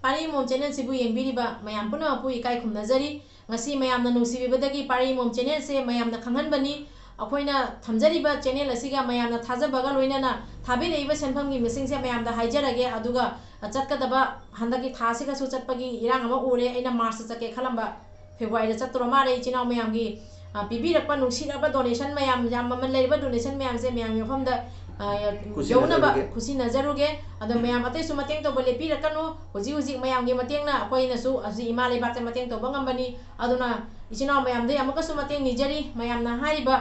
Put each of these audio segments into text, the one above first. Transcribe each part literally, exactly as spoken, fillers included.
ꯄꯥꯔꯤ ꯃꯣꯝ ꯆꯦꯅꯦꯜꯁꯤꯕꯨ ꯌꯦꯡꯕꯤꯔꯤꯕ ꯃꯌꯥꯝ ꯄꯨꯝꯅꯃꯛꯄꯨ ꯏꯀꯥꯏ ꯈꯨꯝꯅꯖꯔꯤ꯫ ꯉꯁꯤ ꯃꯌꯥꯝꯅ ꯅꯨꯡꯁꯤꯕꯤꯕꯗꯒꯤ ꯄꯥꯔꯤ ꯃꯣꯝ ꯆꯦꯅꯦꯜꯁꯦ ꯃꯌꯥꯝꯅ ꯈꯪꯍꯟꯕꯅꯤ꯫ ꯑꯩꯈꯣꯏꯅ ꯊꯝꯖꯔꯤꯕ ꯆꯦꯅꯦꯜ ꯑꯁꯤꯒ ꯃꯌꯥꯝꯅ ꯊꯥꯖꯕꯒ ꯂꯣꯏꯅꯅ ꯊꯥꯕꯤꯔꯛꯏꯕ ꯁꯦꯟꯐꯝꯒꯤ ꯃꯁꯤꯡꯁꯦ ꯃꯌꯥꯝꯗ ꯍꯥꯏꯖꯔꯒꯦ꯫ ꯑꯗꯨꯒ ꯆꯠꯀꯗꯕ ꯍꯟꯗꯛꯀꯤ ꯊꯥꯁꯤꯒꯁꯨ ꯆꯠꯄꯒꯤ ꯏꯔꯥꯡ ꯑꯃ ꯎꯔꯦ꯫ ꯑꯩꯅ ꯃꯥꯔꯁꯇ ꯆꯠꯀꯦ ꯈꯜꯂꯝꯕ ꯐꯦꯕ꯭ꯔꯨꯋꯥꯔꯤꯗ ꯆꯠꯇꯣꯔ ꯃꯥꯜꯂꯦ꯫ ꯏꯆꯤꯟ ꯏꯅꯥꯎ ꯃꯌꯥꯝꯒꯤ, ꯑ, ꯄꯤꯕꯤꯔꯛꯄ ꯅꯨꯡꯁꯤꯔꯕ ꯗꯣꯅꯦꯁꯟ ꯃꯌꯥꯝ, ꯌꯥꯝ ꯃꯃꯜ ꯂꯩꯔꯕ ꯗꯣꯅꯦꯁꯟ ꯃꯌꯥꯝꯁꯦ ꯃꯌꯥꯝꯒꯤ ꯃꯐꯝꯗ, ꯑ, ꯈꯨꯠꯁꯤꯟꯅꯖꯔꯨꯒꯦ꯫ ꯌꯧꯅꯕ ꯈꯨꯠꯁꯤꯟꯅꯖꯔꯨꯒꯦ꯫ ꯑꯗꯣ ꯃꯌꯥꯝ ꯑꯇꯩꯁꯨ ꯃꯇꯦꯡ ꯇꯧꯕ ꯂꯦꯞꯄꯤꯔꯛꯀꯅꯨ꯫ ꯍꯧꯖꯤꯛ ꯍꯧꯖꯤꯛ ꯃꯌꯥꯝꯒꯤ ꯃꯇꯦꯡꯅ ꯑꯩꯈꯣꯏꯅꯁꯨ ꯍꯧꯖꯤꯛ ꯏꯃꯥ ꯂꯩꯕꯥꯛꯇ ꯃꯇꯦꯡ ꯇꯧꯕ ꯉꯝꯕꯅꯤ꯫ ꯑꯗꯨꯅ ꯏꯆꯤꯟ ꯏꯅꯥꯎ ꯃꯌꯥꯝꯗꯒꯤ ꯑꯃꯨꯛꯀꯁꯨ ꯃꯇꯦꯡ ꯅꯤꯖꯔꯤ꯫ ꯃꯌꯥꯝꯅ ꯍꯥꯏꯔꯤꯕ,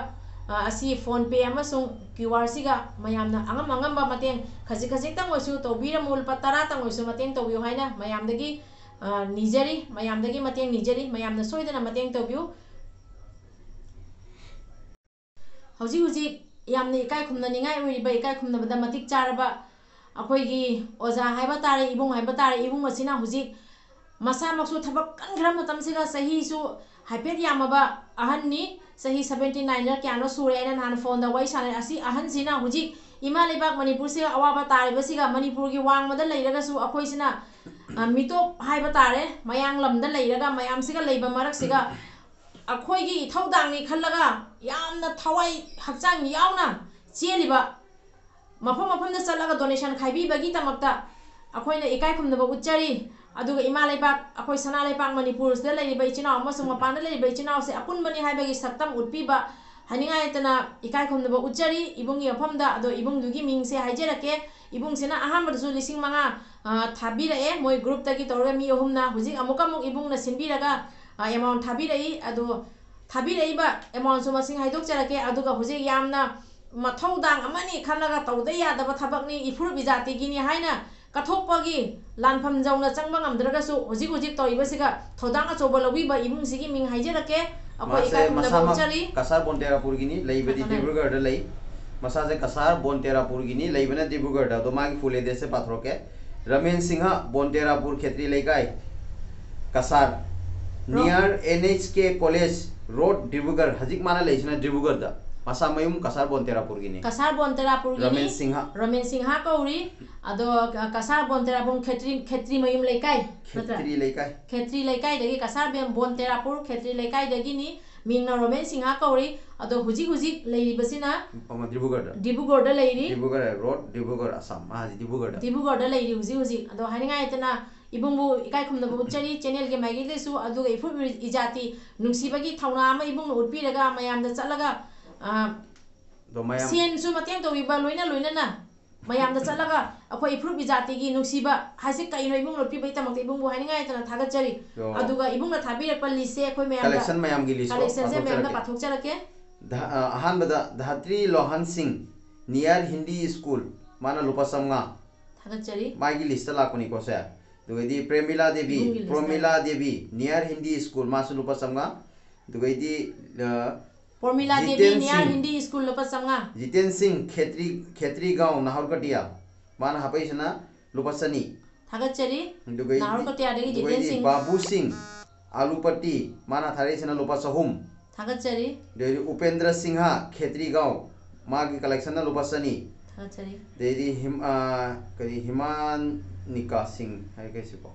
ꯑ, ꯑꯁꯤ PhonePe ꯑꯃꯁꯨꯡ QR ꯁꯤꯒ ꯃꯌꯥꯝꯅ ꯑꯉꯝ ꯑꯉꯝꯕ ꯃꯇꯦꯡ ꯈꯖꯤꯛ ꯈꯖꯤꯛꯇꯪ ꯑꯣꯏꯁꯨ ꯇꯧꯕꯤꯔꯝꯃꯨ, ꯂꯨꯄꯥ ꯇꯔꯥꯇꯪ ꯑꯣꯏꯁꯨ ꯃꯇꯦꯡ ꯇꯧꯕꯤꯌꯨ ꯍꯥꯏꯅ ꯃꯌꯥꯝꯗꯒꯤ, ꯑ, ꯅꯤꯖꯔꯤ, ꯃꯌꯥꯝꯗꯒꯤ ꯃꯇꯦꯡ ꯅꯤꯖꯔꯤ꯫ ꯃꯌꯥꯝꯅ ꯁꯣꯏꯗꯅ ꯃꯇꯦꯡ ꯇꯧꯕꯤꯌꯨ꯫ ꯍꯧꯖꯤꯛ ꯍꯧꯖꯤꯛ ꯌꯥꯝꯅ ꯏꯀꯥꯏ ꯈꯨꯝꯅꯅꯤꯡꯉꯥꯏ ꯑꯣꯏꯔꯤꯕ, ꯏꯀꯥꯏ ꯈꯨꯝꯅꯕꯗ ꯃꯇꯤꯛ ꯆꯥꯔꯕ ꯑꯩꯈꯣꯏꯒꯤ ꯑꯣꯖꯥ ꯍꯥꯏꯕ ꯇꯥꯔꯦ, ꯏꯕꯨꯡ ꯍꯥꯏꯕ ꯇꯥꯔꯦ, ꯏꯕꯨꯡ ꯑꯁꯤꯅ ꯍꯧꯖꯤꯛ ꯃꯁꯥꯃꯛꯁꯨ ꯊꯕꯛ ꯀꯟꯈ꯭ꯔ ꯃꯇꯝꯁꯤꯒ, ꯆꯍꯤꯁꯨ ꯍꯥꯏꯐꯦꯠ ꯌꯥꯝꯃꯕ ꯑꯍꯟꯅꯤ, ꯆꯍꯤ seventy nine ꯔ ꯀꯌꯥꯅꯣ ꯁꯨꯔꯦ꯫ ꯑꯩꯅ ꯅꯍꯥꯟ ꯐꯣꯟꯗ ꯋꯥꯔꯤ ꯁꯥꯟꯅꯩ꯫ ꯑꯁꯤ ꯑꯍꯟꯁꯤꯅ ꯍꯧꯖꯤꯛ ꯏꯃꯥ ꯂꯩꯕꯥꯛ ꯃꯅꯤꯄꯨꯔꯁꯤꯒ ꯑꯋꯥꯕ ꯇꯥꯔꯤꯕꯁꯤꯒ, ꯃꯅꯤꯄꯨꯔꯒꯤ ꯋꯥꯡꯃꯗ ꯂꯩꯔꯒꯁꯨ ꯑꯩꯈꯣꯏꯁꯤꯅ, ꯑ, ꯃꯤꯇꯣꯞ ꯍꯥꯏꯕ ꯇꯥꯔꯦ, ꯃꯌꯥꯡꯂꯝꯗ ꯂꯩꯔꯒ ꯃꯌꯥꯝꯁꯤꯒ ꯂꯩꯕ ꯃꯔꯛꯁꯤꯒ ꯑꯩꯈꯣꯏꯒꯤ ꯏꯊꯧꯗꯥꯡꯅꯤ ꯈꯜꯂꯒ ꯌꯥꯝꯅ ꯊꯋꯥꯏ ꯍꯛꯆꯥꯡ ꯌꯥꯎꯅ ꯆꯦꯜꯂꯤꯕ, ꯃꯐꯝ ꯃꯐꯝꯗ ꯆꯠꯂꯒ ꯗꯣꯅꯦꯁꯟ ꯈꯥꯏꯕꯤꯕꯒꯤꯗꯃꯛꯇ ꯑꯩꯈꯣꯏꯅ ꯏꯀꯥꯏ ꯈꯨꯝꯅꯕ ꯎꯠꯆꯔꯤ꯫ ꯑꯗꯨꯒ ꯏꯃꯥ ꯂꯩꯕꯥꯛ, ꯑꯩꯈꯣꯏ ꯁꯅꯥ ꯂꯩꯕꯥꯛ ꯃꯅꯤꯄꯨꯔꯁꯤꯗ ꯂꯩꯔꯤꯕ ꯏꯆꯤꯟ ꯏꯅꯥꯎ ꯑꯃꯁꯨꯡ ꯃꯄꯥꯟꯗ ꯂꯩꯔꯤꯕ ꯏꯆꯤꯟ ꯏꯅꯥꯎꯁꯦ ꯑꯄꯨꯟꯕꯅꯤ ꯍꯥꯏꯕꯒꯤ ꯁꯛꯇꯝ ꯎꯠꯄꯤꯕ, ꯍꯥꯏꯅꯤꯡꯉꯥꯏ ꯂꯩꯇꯅ ꯏꯀꯥꯏ ꯈꯨꯝꯅꯕ ꯎꯠꯆꯔꯤ ꯏꯕꯨꯡꯒꯤ ꯃꯐꯝꯗ꯫ ꯑꯗꯣ ꯏꯕꯨꯡꯗꯨꯒꯤ ꯃꯤꯡꯁꯦ ꯍꯥꯏꯖꯔꯛꯀꯦ꯫ ꯏꯕꯨꯡꯁꯤꯅ ꯑꯍꯥꯟꯕꯗꯁꯨ ꯂꯤꯁꯤꯡ ꯃꯉꯥ, ꯑ, ꯊꯥꯕꯤꯔꯛꯑꯦ, ꯃꯣꯏ ꯒ꯭ꯔꯨꯞꯇꯒꯤ ꯇꯧꯔꯒ ꯃꯤ ꯑꯍꯨꯝꯅ꯫ ꯍꯧꯖꯤꯛ ꯑꯃꯨꯛꯀ ꯑꯃꯨꯛ ꯏꯕꯨꯡꯅ ꯁꯤꯟꯕꯤꯔꯒ, ꯑ, ꯑꯦꯃꯥꯎꯟ ꯊꯥꯕꯤꯔꯛꯏ꯫ ꯑꯗꯣ ꯊꯥꯕꯤꯔꯛꯏꯕ ꯑꯦꯃꯥꯎꯟꯁꯨ ꯃꯁꯤꯡ ꯍꯥꯏꯗꯣꯛꯆꯔꯛꯀꯦ꯫ ꯑꯗꯨꯒ ꯍꯧꯖꯤꯛ ꯌꯥꯝꯅ ꯃꯊꯧꯗꯥꯡ ꯑꯃꯅꯤ ꯈꯜꯂꯒ ꯇꯧꯗ ꯌꯥꯗꯕ ꯊꯕꯛꯅꯤ, ꯏꯐꯨꯔꯨꯞ ꯏꯖꯥꯇꯤꯒꯤꯅꯤ ꯍꯥꯏꯅ ꯀꯠꯊꯣꯛꯄꯒꯤ ꯂꯥꯟꯐꯝ ꯌꯧꯅ ꯆꯪꯕ ꯉꯝꯗ꯭ꯔꯒꯁꯨ, ꯍꯧꯖꯤꯛ ꯍꯧꯖꯤꯛ ꯇꯧꯔꯤꯕꯁꯤꯒ ꯊꯧꯗꯥꯡ ꯑꯆꯧꯕ ꯂꯧꯕꯤꯕ ꯏꯃꯨꯡꯁꯤꯒꯤ ꯃꯤꯡ ꯍꯥꯏꯖꯔꯛꯀꯦ꯫ ꯑꯩꯈꯣꯏ ꯃꯥꯁꯦ ꯏꯀꯥꯏ ꯈꯨꯝꯅꯕ ꯃꯁꯥꯃꯛ ꯎꯠꯆꯔꯤ꯫ ꯀꯁꯥꯔ ꯕꯣꯟꯇꯦꯔꯥꯄꯨꯔꯒꯤꯅꯤ, ꯂꯩꯕꯗꯤ ꯀꯅꯥ? ꯗꯤꯕ꯭ꯔꯨꯒꯔꯗ ꯂꯩ꯫ ꯃꯁꯥꯁꯦ ꯀꯁꯥꯔ ꯕꯣꯟꯇꯦꯔꯥꯄꯨꯔꯒꯤꯅꯤ, ꯂꯩꯕꯅ ꯗꯤꯕ꯭ꯔꯨꯒꯔꯗ꯫ ꯑꯗꯣ ꯃꯥꯒꯤ ꯐꯨꯜ ꯑꯦꯗ꯭ꯔꯦꯁꯁꯦ ꯄꯥꯊꯣꯔꯛꯀꯦ꯫ ꯔꯃꯦꯟ ꯁꯤꯡꯍ, ꯕꯣꯟꯇꯦꯔꯥꯄꯨꯔ ꯈꯦꯇ꯭ꯔꯤ ꯂꯩꯀꯥꯏ, ꯀꯁꯥꯔ, ꯔꯣ- near N H K College Road, Dibrugarh. ꯍꯧꯖꯤꯛ ꯃꯥꯅ ꯂꯩꯁꯤꯅ ꯗꯤꯕ꯭ꯔꯨꯒꯔꯗ꯫ ꯃꯁꯥ ꯃꯌꯨꯝ ꯀꯁꯥꯔ ꯕꯣꯟꯇꯦꯔꯥꯄꯨꯔꯒꯤꯅꯤ꯫ ꯀꯁꯥꯔ ꯕꯣꯟꯇꯦꯔꯥꯄꯨꯔꯒꯤꯅꯤ꯫ ꯔꯃꯦꯟ ꯁꯤꯡꯍ꯫ ꯔꯃꯦꯟ ꯁꯤꯡꯍ ꯀꯧꯔꯤ꯫ ꯑꯗꯣ ꯀ- ꯀꯁꯥꯔ ꯕꯣꯟꯇꯦꯔꯥꯄꯨꯔ ꯈꯦꯇ꯭ꯔꯤ, ꯈꯦꯇ꯭ꯔꯤ ꯃꯌꯨꯝ ꯂꯩꯀꯥꯏ ꯅꯠꯇ꯭ꯔꯥ? ꯈꯦꯇ꯭ꯔꯤ ꯂꯩꯀꯥꯏ꯫ ꯈꯦꯇ꯭ꯔꯤ ꯂꯩꯀꯥꯏꯗꯒꯤ, ꯀꯁꯥꯔ ꯕꯦꯝ- ꯕꯣꯟꯇꯦꯔꯥꯄꯨꯔ ꯈꯦꯇ꯭ꯔꯤ ꯂꯩꯀꯥꯏꯗꯒꯤꯅꯤ꯫ ꯃꯤꯡꯅ ꯔꯣꯃꯦꯟ ꯁꯤꯡꯍ ꯀꯧꯔꯤ꯫ ꯑꯗꯣ ꯍꯧꯖꯤꯛ ꯍꯧꯖꯤꯛ ꯂꯩꯔꯤꯕꯁꯤꯅ ꯑꯃ ꯗꯤꯕ꯭ꯔꯨꯒꯔꯗ꯫ ꯗꯤꯕ꯭ꯔꯨꯒꯔꯗ ꯂꯩꯔꯤ꯫ ꯗꯤꯕ꯭ꯔꯨꯒꯔ ꯔꯣꯗ, ꯗꯤꯕ꯭ꯔꯨꯒꯔ, ꯑꯁꯥꯝ꯫ ꯃꯥ ꯍꯧꯖꯤꯛ ꯗꯤꯕ꯭ꯔꯨꯒꯔꯗ꯫ ꯗꯤꯕ꯭ꯔꯨꯒꯔꯗ ꯂꯩꯔꯤ ꯍꯧꯖꯤꯛ ꯍꯧꯖꯤꯛ꯫ ꯑꯗꯣ ꯍꯥꯏꯅꯤꯡꯉꯥꯏ ꯂꯩꯇꯅ ꯏꯕꯨꯡꯕꯨ ꯏꯀꯥꯏ ꯈꯨꯝꯅꯕ ꯎꯠꯆꯔꯤ ꯆꯦꯅꯦꯜꯒꯤ ꯃꯥꯏꯀꯩꯗꯁꯨ, ꯑꯗꯨꯒ ꯏꯐꯨꯔꯨꯞ ꯏꯖꯥꯇꯤ ꯅꯨꯡꯁꯤꯕꯒꯤ ꯊꯧꯅꯥ ꯑꯃ ꯏꯕꯨꯡꯅ ꯎꯠꯄꯤꯔꯒ ꯃꯌꯥꯝꯗ ꯆꯠꯂꯒ, ꯑ, ꯑꯗꯣ ꯃꯌꯥꯝ ꯁꯦꯟꯁꯨ ꯃꯇꯦꯡ ꯇꯧꯕꯤꯕ ꯂꯣꯏꯅ ꯂꯣꯏꯅꯅ ꯃꯌꯥꯝꯗ ꯆꯠꯂꯒ ꯑꯩꯈꯣꯏ ꯏꯐꯨꯔꯨꯞ ꯏꯖꯥꯇꯤꯒꯤ ꯅꯨꯡꯁꯤꯕ ꯍꯥꯏꯁꯦ ꯀꯩꯅꯣ ꯏꯕꯨꯡꯅ ꯎꯠꯄꯤꯕꯒꯤꯗꯃꯛꯇ ꯏꯕꯨꯡꯕꯨ ꯍꯥꯏꯅꯤꯡꯉꯥꯏ ꯂꯩꯇꯅ ꯊꯥꯒꯠꯆꯔꯤ꯫ ꯑꯣ꯫ ꯑꯗꯨꯒ ꯏꯕꯨꯡꯅ ꯊꯥꯕꯤꯔꯛꯄ ꯂꯤꯁꯁꯦ ꯑꯩꯈꯣꯏ ꯃꯌꯥꯝꯗ ꯀꯂꯦꯛꯁꯟ ꯃꯌꯥꯝꯒꯤ ꯂꯤꯁꯇꯣ ꯀꯂꯦꯛꯁꯟꯁꯦ ꯃꯌꯥꯝꯗ ꯄꯥꯊꯣꯛꯆꯔꯛꯀꯦ꯫ ꯄꯥꯊꯣꯛꯆꯔꯛꯀꯦ꯫ ꯙ- ꯑ, ꯑꯍꯥꯟꯕꯗ ꯙꯥꯇ꯭ꯔꯤ ꯂꯣꯍꯟ ꯁꯤꯡ, ꯅꯤꯌꯔ ꯍꯤꯟꯗꯤ ꯁ꯭ꯀꯨꯜ, ꯃꯥꯅ ꯂꯨꯄꯥ ꯆꯥꯝꯃꯉꯥ꯫ ꯊꯥꯒꯠꯆꯔꯤ꯫ ꯃꯥꯒꯤ ꯂꯤꯁꯇ ꯂꯥꯛꯄꯅꯤꯀꯣ ꯁꯦ꯫ ꯑꯗꯨꯒꯩꯗꯤ ꯄ꯭ꯔꯦꯃꯤꯂꯥ ꯗꯦꯕꯤ, ꯏꯕꯨꯡꯒꯤ ꯂꯤꯁꯇ꯫ ꯄ꯭ꯔꯣꯃꯤꯂꯥ ꯗꯦꯕꯤ, ꯅꯤꯌꯔ ꯍꯤꯟꯗꯤ ꯁ꯭ꯀꯨꯜ, ꯃꯥꯁꯨ ꯂꯨꯄꯥ ꯆꯥꯝꯃꯉꯥ꯫ ꯑꯗꯨꯒꯩꯗꯤ, ꯑ, ꯄ꯭ꯔꯣꯃꯤꯂꯥ ꯗꯦꯕꯤ, ꯖꯤꯇꯦꯟ ꯅꯤꯌꯔ ꯁꯤꯡ꯫ ꯍꯤꯟꯗꯤ ꯁ꯭ꯀꯨꯜ, ꯂꯨꯄꯥ ꯆꯥꯝꯃꯉꯥ꯫ ꯖꯤꯇꯦꯟ ꯁꯤꯡ, ꯈꯦꯇ꯭ꯔꯤ, ꯈꯦꯇ꯭ꯔꯤꯒꯥꯎ, ꯅꯥꯍꯣꯔꯀꯇꯤꯌꯥ, ꯃꯥꯅ ꯍꯥꯞꯄꯛꯏꯁꯤꯅ ꯂꯨꯄꯥ ꯆꯅꯤ꯫ ꯊꯥꯒꯠꯆꯔꯤ꯫ ꯑꯗꯨꯒꯩꯗꯤ, ꯅꯥꯍꯣꯔꯀꯇꯤꯌꯥꯗꯒꯤ ꯖꯤꯇꯦꯟ ꯑꯗꯨꯒꯩꯗꯤ ꯁꯤꯡ꯫ ꯕꯥꯕꯨ ꯁꯤꯡ, ꯑꯥꯂꯨꯄꯇꯤ, ꯃꯥꯅ ꯊꯥꯔꯛꯏꯁꯤꯅ ꯂꯨꯄꯥ ꯆꯍꯨꯝ꯫ ꯊꯥꯒꯠꯆꯔꯤ꯫ ꯑꯗꯩꯗꯤ ꯎꯄꯦꯟꯗ꯭ꯔ ꯁꯤꯡꯍ, ꯈꯦꯇ꯭ꯔꯤꯒꯥꯎ, ꯃꯥꯒꯤ ꯀꯂꯦꯛꯁꯟꯅ ꯂꯨꯄꯥ ꯆꯅꯤ꯫ ꯊꯥꯒꯠꯆꯔꯤ꯫ ꯑꯗꯩꯗꯤ ꯍꯤꯝ-, ꯑ, ꯀꯔꯤ, ꯍꯤꯃꯥꯅꯤꯀꯥ ꯁꯤꯡ ꯍꯥꯏ ꯀꯩꯁꯤꯕꯣ?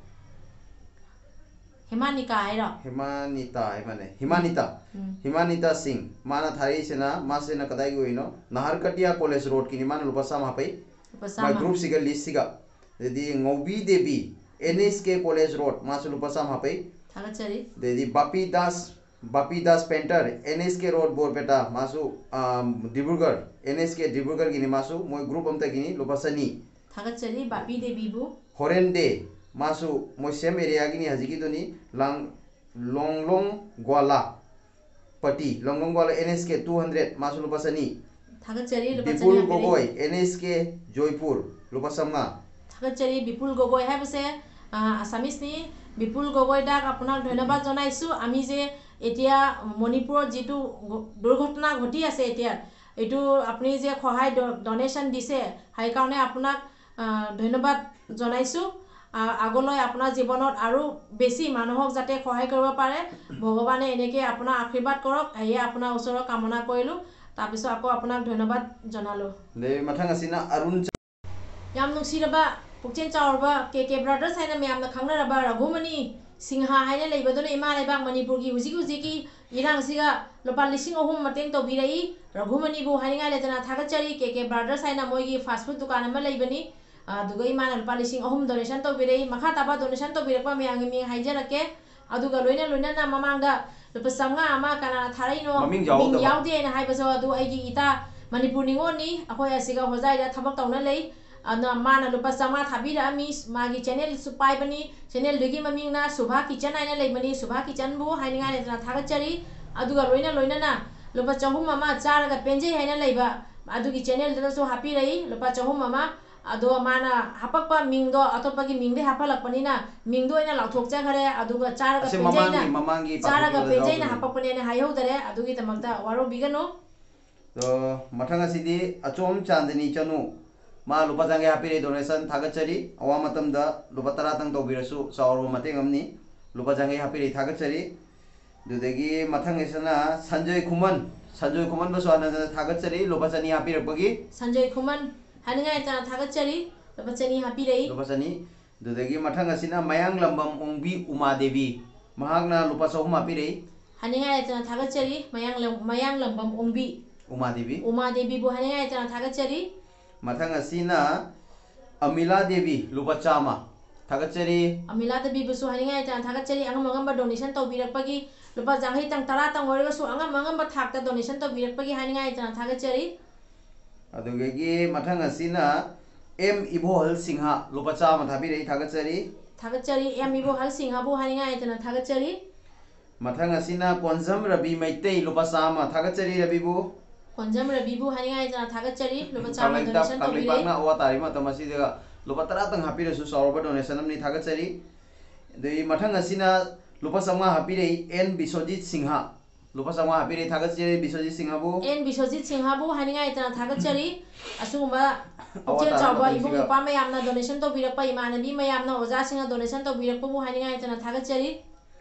ꯍꯦꯃꯥꯅꯤꯀꯥ ꯍꯥꯏꯔꯣ? ꯍꯤꯃꯥꯅꯤꯇꯥ ꯍꯥꯏꯕꯅꯦ, ꯍꯤꯃꯥꯅꯤꯇꯥ꯫ ꯎꯝ꯫ ꯍꯤꯃꯥꯅꯤꯇꯥ ꯁꯤꯡ, ꯃꯥꯅ ꯊꯥꯔꯛꯏꯁꯤꯅ, ꯃꯥꯁꯤꯅ ꯀꯗꯥꯏꯒꯤ ꯑꯣꯏꯅꯣ? ꯅꯍꯥꯔꯀꯇꯤꯌꯥ ꯀꯣꯂꯦꯖ ꯔꯣꯗꯀꯤꯅꯤ, ꯃꯥꯅ ꯂꯨꯄꯥ ꯆꯥꯝꯃ ꯍꯥꯞꯄꯛꯏ꯫ ꯂꯨꯄꯥ ꯃꯥꯏ ꯆꯥꯝꯃ꯫ ꯒ꯭ꯔꯨꯞꯁꯤꯒ ꯂꯤꯁꯁꯤꯒ꯫ ꯑꯗꯩꯗꯤ Ngoubi Devi, N S K college road, ꯃꯥꯁꯨ ꯂꯨꯄꯥ ꯆꯥꯝꯃ ꯍꯥꯞꯄꯛꯏ꯫ ꯊꯥꯒꯠꯆꯔꯤ꯫ ꯑꯗꯩꯗꯤ Bapi Das, Bapi Das painter, N S K road, Barpeta, ꯃꯥꯁꯨ, ꯑ, ꯗꯤꯕ꯭ꯔꯨꯒꯔ, ꯑꯦꯟ ꯑꯦꯁ ꯀꯦ ꯗꯤꯕ꯭ꯔꯨꯒꯔꯒꯤꯅꯤ, ꯃꯥꯁꯨ ꯃꯣꯏ ꯒ꯭ꯔꯨꯞ ꯑꯝꯇꯒꯤꯅꯤ, ꯂꯨꯄꯥ ꯆꯅꯤ꯫ ꯊꯥꯒꯠꯆꯔꯤ ꯕꯥꯄꯤ ꯗꯦꯕꯤꯕꯨ꯫ ꯍꯣꯔꯦꯟ ꯗꯦ, ꯃꯥꯁꯨ ꯃꯣꯏ ꯁꯦꯝ ꯑꯦꯔꯤꯌꯥꯒꯤꯅꯤ, ꯍꯧꯖꯤꯛꯀꯤꯗꯨꯅꯤ, ꯂꯥꯡ-, Longlong Gwala Pati, Longlong Gwala N S K two hundred, ꯃꯥꯁꯨ ꯂꯨꯄꯥ ꯆꯅꯤ꯫ ꯊꯥꯒꯠꯆꯔꯤ, ꯂꯨꯄꯥ ꯆꯅꯤ ꯕꯤꯄꯨꯜ ꯍꯥꯞꯄꯤꯔꯤ꯫ Gogoi, N S K Jaipur, ꯂꯨꯄꯥ ꯆꯥꯝꯃꯉꯥ꯫ ꯊꯥꯒꯠꯆꯔꯤ ꯕꯤꯄꯨꯜ ꯒꯣꯒꯣꯏ ꯍꯥꯏꯕꯁꯦ, ꯑ, ꯑꯁꯥꯃꯤꯁꯅꯤ꯫ ꯕꯤꯄꯨꯜ ꯒꯣꯒꯣꯏ ꯗꯥꯛ, আপোনাক ধন্যবাদ জনাইছোঁ। আমি যে এতিয়া মণিপুৰত যিটো ঘ-, দুৰ্ঘটনা ঘটি আছে এতিয়া, এইটো আপুনি যে সহায় ড-, ডনেশ্যন দিছে, সেইকাৰণে আপোনাক, আ, ধন্যবাদ জনাইছোঁ। আ, আগলৈ আপোনাৰ জীৱনত আৰু বেছি মানুহক যাতে সহায় কৰিব পাৰে, ভগৱানে এনেকৈ আপোনাৰ আশীৰ্বাদ কৰক, সেয়ে আপোনাৰ ওচৰত কামনা কৰিলোঁ। তাৰপিছত আকৌ আপোনাক ধন্যবাদ জনালোঁ। ꯑꯗꯩ ꯃꯊꯪ ꯑꯁꯤꯅ ꯑꯔꯨꯟ ꯆ- ꯌꯥꯝ ꯅꯨꯡꯁꯤꯔꯕ, ꯄꯨꯛꯆꯦꯜ ꯆꯥꯎꯔꯕ ꯀꯦ ꯀꯦ ꯕ꯭ꯔꯥꯗꯔꯁ ꯍꯥꯏꯅ ꯃꯌꯥꯝꯅ ꯈꯪꯅꯔꯕ ꯔꯘꯨꯃꯅꯤ ꯁꯤꯡꯍ ꯍꯥꯏꯅ ꯂꯩꯕꯗꯨꯅ ꯏꯃꯥ ꯂꯩꯕꯥꯛ ꯃꯅꯤꯄꯨꯔꯒꯤ ꯍꯧꯖꯤꯛ ꯍꯧꯖꯤꯛꯀꯤ ꯏꯔꯥꯡꯁꯤꯒ ꯂꯨꯄꯥ ꯂꯤꯁꯤꯡ ꯑꯍꯨꯝ ꯃꯇꯦꯡ ꯇꯧꯕꯤꯔꯛꯏ꯫ ꯔꯘꯨꯃꯅꯤꯕꯨ ꯍꯥꯏꯅꯤꯡꯉꯥꯏ ꯂꯩꯇꯅ ꯊꯥꯒꯠꯆꯔꯤ꯫ ꯀꯦ ꯀꯦ ꯕ꯭ꯔꯥꯗꯔꯁ ꯍꯥꯏꯅ ꯃꯣꯏꯒꯤ ꯐꯥꯁ ꯐꯨꯗ ꯗꯨꯀꯥꯟ ꯑꯃ ꯂꯩꯕꯅꯤ꯫ ꯑꯗꯨꯒ ꯏꯃꯥꯅ ꯂꯨꯄꯥ ꯂꯤꯁꯤꯡ ꯑꯍꯨꯝ ꯗꯣꯅꯦꯁꯟ ꯇꯧꯕꯤꯔꯛꯏ꯫ ꯃꯈꯥ ꯇꯥꯕ ꯗꯣꯅꯦꯁꯟ ꯇꯧꯕꯤꯔꯛꯄ ꯃꯌꯥꯝꯒꯤ ꯃꯤꯡ ꯍꯥꯏꯖꯔꯛꯀꯦ꯫ ꯑꯗꯨꯒ ꯂꯣꯏꯅ ꯂꯣꯏꯅꯅ ꯃꯃꯥꯡꯗ ꯂꯨꯄꯥ ꯆꯥꯝꯃꯉꯥ ꯑꯃ ꯀꯅꯥꯅ ꯊꯥꯔꯛꯏꯅꯣ, ꯃꯃꯤꯡ ꯃꯤꯡ ꯌꯥꯎꯗꯕ꯫ ꯌꯥꯎꯗꯦ ꯍꯥꯏꯅ ꯍꯥꯏꯕꯁꯨ ꯑꯗꯨ ꯑꯩꯒꯤ ꯏꯇꯥ ꯃꯅꯤꯄꯨꯔ ꯅꯤꯉꯣꯜꯅꯤ꯫ ꯑꯩꯈꯣꯏ ꯑꯁꯤꯒ ꯍꯣꯖꯥꯏꯗ ꯊꯕꯛ ꯇꯧꯅ ꯂꯩ꯫ ꯑꯗꯨꯅ ꯃꯥꯅ ꯂꯨꯄꯥ ꯆꯥꯝꯃꯉꯥ ꯊꯥꯕꯤꯔꯛꯑꯝꯃꯤ꯫ ꯃꯥꯒꯤ ꯆꯦꯅꯦꯜꯁꯨ ꯄꯥꯏꯕꯅꯤ꯫ ꯆꯦꯅꯦꯜꯗꯨꯒꯤ ꯃꯃꯤꯡꯅ ꯁꯨꯚꯥ ꯀꯤꯆꯟ ꯍꯥꯏꯅ ꯂꯩꯕꯅꯤ꯫ ꯁꯨꯚꯥ ꯀꯤꯆꯟꯕꯨ ꯍꯥꯏꯅꯤꯡꯉꯥꯏ ꯂꯩꯇꯅ ꯊꯥꯒꯠꯆꯔꯤ꯫ ꯑꯗꯨꯒ ꯂꯣꯏꯅ ꯂꯣꯏꯅꯅ ꯂꯨꯄꯥ ꯆꯍꯨꯝ ꯑꯃ ꯆꯥꯔꯒ ꯄꯦꯟꯖꯩ ꯍꯥꯏꯅ ꯂꯩꯕ ꯑꯗꯨꯒꯤ ꯆꯦꯅꯦꯜꯗꯨꯗꯁꯨ ꯍꯥꯞꯄꯤꯔꯛꯏ ꯂꯨꯄꯥ ꯆꯍꯨꯝ ꯑꯃ꯫ ꯑꯗꯣ ꯃꯥꯅ ꯍꯥꯄꯛꯄ ꯃꯤꯡꯗꯣ ꯑꯇꯣꯞꯄꯒꯤ ꯃꯤꯡꯗꯩ ꯍꯥꯞꯍꯜꯂꯛꯄꯅꯤꯅ ꯃꯤꯡꯗꯣ ꯑꯣꯏꯅ ꯂꯥꯎꯊꯣꯛꯆꯈ꯭ꯔꯦ꯫ ꯑꯗꯨꯒ ꯆꯥꯔꯒ ꯑꯁꯤ ꯄꯦꯟꯖꯩꯅ, ꯃꯃꯥꯡꯒꯤ, ꯃꯃꯥꯡꯒꯤ ꯆꯥꯔꯒ ꯄꯥꯊꯣꯛꯈꯤꯕꯗ ꯄꯦꯟꯖꯩꯅ ꯌꯥꯎꯈꯤꯕꯅꯤ꯫ ꯍꯥꯄꯛꯄꯅꯦꯅ ꯍꯥꯏꯍꯧꯗꯔꯦ꯫ ꯑꯗꯨꯒꯤꯗꯃꯛꯇ ꯋꯥꯔꯧꯕꯤꯒꯅꯨ꯫ ꯑꯗꯣ ꯃꯊꯪ ꯑꯁꯤꯗꯤ ꯑꯆꯣꯝ ꯆꯥꯟꯗꯅꯤ ꯆꯅꯨ, ꯃꯥ ꯂꯨꯄꯥ ꯆꯥꯡꯈꯩ ꯍꯥꯞꯄꯤꯔꯦ, ꯗꯣꯅꯦꯁꯟ ꯊꯥꯒꯠꯆꯔꯤ꯫ ꯑꯋꯥ ꯃꯇꯝꯗ ꯂꯨꯄꯥ ꯇꯔꯥꯇꯪ ꯇꯧꯕꯤꯔꯁꯨ ꯆꯥꯎꯔꯕ ꯃꯇꯦꯡ ꯑꯃꯅꯤ꯫ ꯂꯨꯄꯥ ꯆꯥꯡꯈꯩ ꯍꯥꯞꯄꯤꯔꯦ, ꯊꯥꯒꯠꯆꯔꯤ꯫ ꯑꯗꯨꯗꯒꯤ ꯃꯊꯪꯒꯤꯁꯤꯅ ꯁꯟꯖꯣꯏ ꯈꯨꯃꯟ, ꯁꯟꯖꯣꯏ ꯈꯨꯃꯟꯕꯨꯁꯨ ꯍꯟꯅ ꯍꯟꯅ ꯊꯥꯒꯠꯆꯔꯤ, ꯂꯨꯄꯥ ꯆꯅꯤ ꯍꯥꯞꯄꯤꯔꯛꯄꯒꯤ꯫ ꯁꯟꯖꯣꯏ ꯈꯨꯃꯟ ꯍꯥꯏꯅꯤꯡꯉꯥꯏ ꯂꯩꯇꯅ ꯊꯥꯒꯠꯆꯔꯤ꯫ ꯂꯨꯄꯥ ꯆꯅꯤ ꯍꯥꯞꯄꯤꯔꯛꯏ꯫ ꯂꯨꯄꯥ ꯆꯅꯤ꯫ ꯑꯗꯨꯗꯒꯤ ꯃꯊꯪ ꯑꯁꯤꯅ ꯃꯌꯥꯡꯂꯝꯕꯝ ꯑꯣꯡꯕꯤ ꯎꯃꯥꯗꯦꯕꯤ, ꯃꯍꯥꯛꯅ ꯂꯨꯄꯥ ꯆꯍꯨꯝ ꯍꯥꯞꯄꯤꯔꯛꯏ꯫ ꯍꯥꯏꯅꯤꯡꯉꯥꯏ ꯂꯩꯇꯅ ꯊꯥꯒꯠꯆꯔꯤ꯫ ꯃꯌꯥꯡꯂꯝ-, ꯃꯌꯥꯡꯂꯝꯕꯝ ꯑꯣꯡꯕꯤ ꯎꯃꯥꯗꯦꯕꯤ꯫ ꯎꯃꯥꯗꯦꯕꯤꯕꯨ ꯍꯥꯏꯅꯤꯡꯉꯥꯏ ꯂꯩꯇꯅ ꯊꯥꯒꯠꯆꯔꯤ꯫ ꯃꯊꯪ ꯑꯁꯤꯅ ꯑꯃꯤꯂꯥ ꯗꯦꯕꯤ, ꯂꯨꯄꯥ ꯆꯥꯝꯃ, ꯊꯥꯒꯠꯆꯔꯤ꯫ ꯑꯃꯤꯂꯥ ꯗꯦꯕꯤꯕꯨꯁꯨ ꯍꯥꯏꯅꯤꯡꯉꯥꯏ ꯂꯩꯇꯅ ꯊꯥꯒꯠꯆꯔꯤ꯫ ꯑꯉꯝ ꯑꯉꯝꯕ ꯗꯣꯅꯦꯁꯟ ꯇꯧꯕꯤꯔꯛꯄꯒꯤ, ꯂꯨꯄꯥ ꯌꯥꯡꯈꯩꯇꯪ, ꯇꯔꯥꯇꯪ ꯑꯣꯏꯔꯒꯁꯨ ꯑꯉꯝ ꯑꯉꯝꯕ ꯊꯥꯛꯇ ꯗꯣꯅꯦꯁꯟ ꯇꯧꯕꯤꯔꯛꯄꯒꯤ ꯍꯥꯏꯅꯤꯡꯉꯥꯏ ꯂꯩꯇꯅ ꯊꯥꯒꯠꯆꯔꯤ꯫ ꯑꯗꯨꯗꯒꯤ ꯃꯊꯪ ꯑꯁꯤꯅ ꯑꯦꯝ ꯏꯕꯣꯍꯜ ꯁꯤꯡꯍ, ꯂꯨꯄꯥ ꯆꯥꯝꯃ ꯊꯥꯕꯤꯔꯛꯏ, ꯊꯥꯒꯠꯆꯔꯤ꯫ ꯊꯥꯒꯠꯆꯔꯤ꯫ ꯑꯦꯝ ꯏꯕꯣꯍꯜ ꯁꯤꯡꯍꯕꯨ ꯍꯥꯏꯅꯤꯡꯉꯥꯏ ꯂꯩꯇꯅ ꯊꯥꯒꯠꯆꯔꯤ꯫ ꯃꯊꯪ ꯑꯁꯤꯅ ꯀꯣꯟꯖꯝ ꯔꯕꯤ ꯃꯩꯇꯩ, ꯂꯨꯄꯥ ꯆꯥꯝꯃ, ꯊꯥꯒꯠꯆꯔꯤ ꯔꯕꯤꯕꯨ꯫ ꯀꯣꯟꯖꯝ ꯔꯕꯤꯕꯨ ꯍꯥꯏꯅꯤꯡꯉꯥꯏ ꯂꯩꯇꯅ ꯊꯥꯒꯠꯆꯔꯤ꯫ ꯂꯨꯄꯥ ꯆꯥꯝꯃ ꯀꯪꯂꯩꯄꯥꯛ-, ꯗꯣꯅꯦꯁꯟ ꯇꯧꯕꯤꯔꯦ꯫ ꯀꯪꯂꯩꯄꯥꯛꯅ ꯑꯋꯥ ꯇꯥꯔꯤꯕ ꯃꯇꯝ ꯑꯁꯤꯗ ꯂꯨꯄꯥ ꯇꯔꯥꯇꯪ ꯍꯥꯞꯄꯤꯔꯁꯨ ꯆꯥꯎꯔꯕ ꯗꯣꯅꯦꯁꯟ ꯑꯃꯅꯤ, ꯊꯥꯒꯠꯆꯔꯤ꯫ ꯑꯗꯨꯗꯒꯤ ꯃꯊꯪ ꯑꯁꯤꯅ ꯂꯨꯄꯥ ꯆꯥꯝꯃꯉꯥ ꯍꯥꯞꯄꯤꯔꯛꯏ ꯑꯦꯟ ꯕꯤꯁ꯭ꯋꯖꯤꯠ ꯁꯤꯡꯍ, ꯂꯨꯄꯥ ꯆꯥꯝꯃꯉꯥ ꯍꯥꯞꯄꯤꯔꯛꯏ, ꯊꯥꯒꯠꯆꯔꯤ ꯕꯤꯁ꯭ꯋꯖꯤꯠ ꯁꯤꯡꯍꯕꯨ꯫ ꯑꯦꯟ ꯕꯤꯁ꯭ꯋꯖꯤꯠ ꯁꯤꯡꯍꯕꯨ ꯍꯥꯏꯅꯤꯡꯉꯥꯏ ꯂꯩꯇꯅ ꯊꯥꯒꯠꯆꯔꯤ꯫ ꯑꯁꯤꯒꯨꯝꯕ ꯑꯋꯥ ꯄꯨꯛꯆꯦꯜ ꯇꯥꯔꯕ ꯆꯥꯎꯕ ꯏꯕꯨꯡ ꯃꯇꯝꯁꯤꯒ꯫ ꯏꯄ꯭ꯋꯥ ꯃꯌꯥꯝꯅ ꯗꯣꯅꯦꯁꯟ ꯇꯧꯕꯤꯔꯛꯄ, ꯏꯃꯥꯟꯅꯕꯤ ꯃꯌꯥꯝꯅ, ꯑꯣꯖꯥꯁꯤꯡꯅ ꯗꯣꯅꯦꯁꯟ ꯇꯧꯕꯤꯔꯛꯄꯕꯨ ꯍꯥꯏꯅꯤꯡꯉꯥꯏ ꯂꯩꯇꯅ ꯊꯥꯒꯠꯆꯔꯤ꯫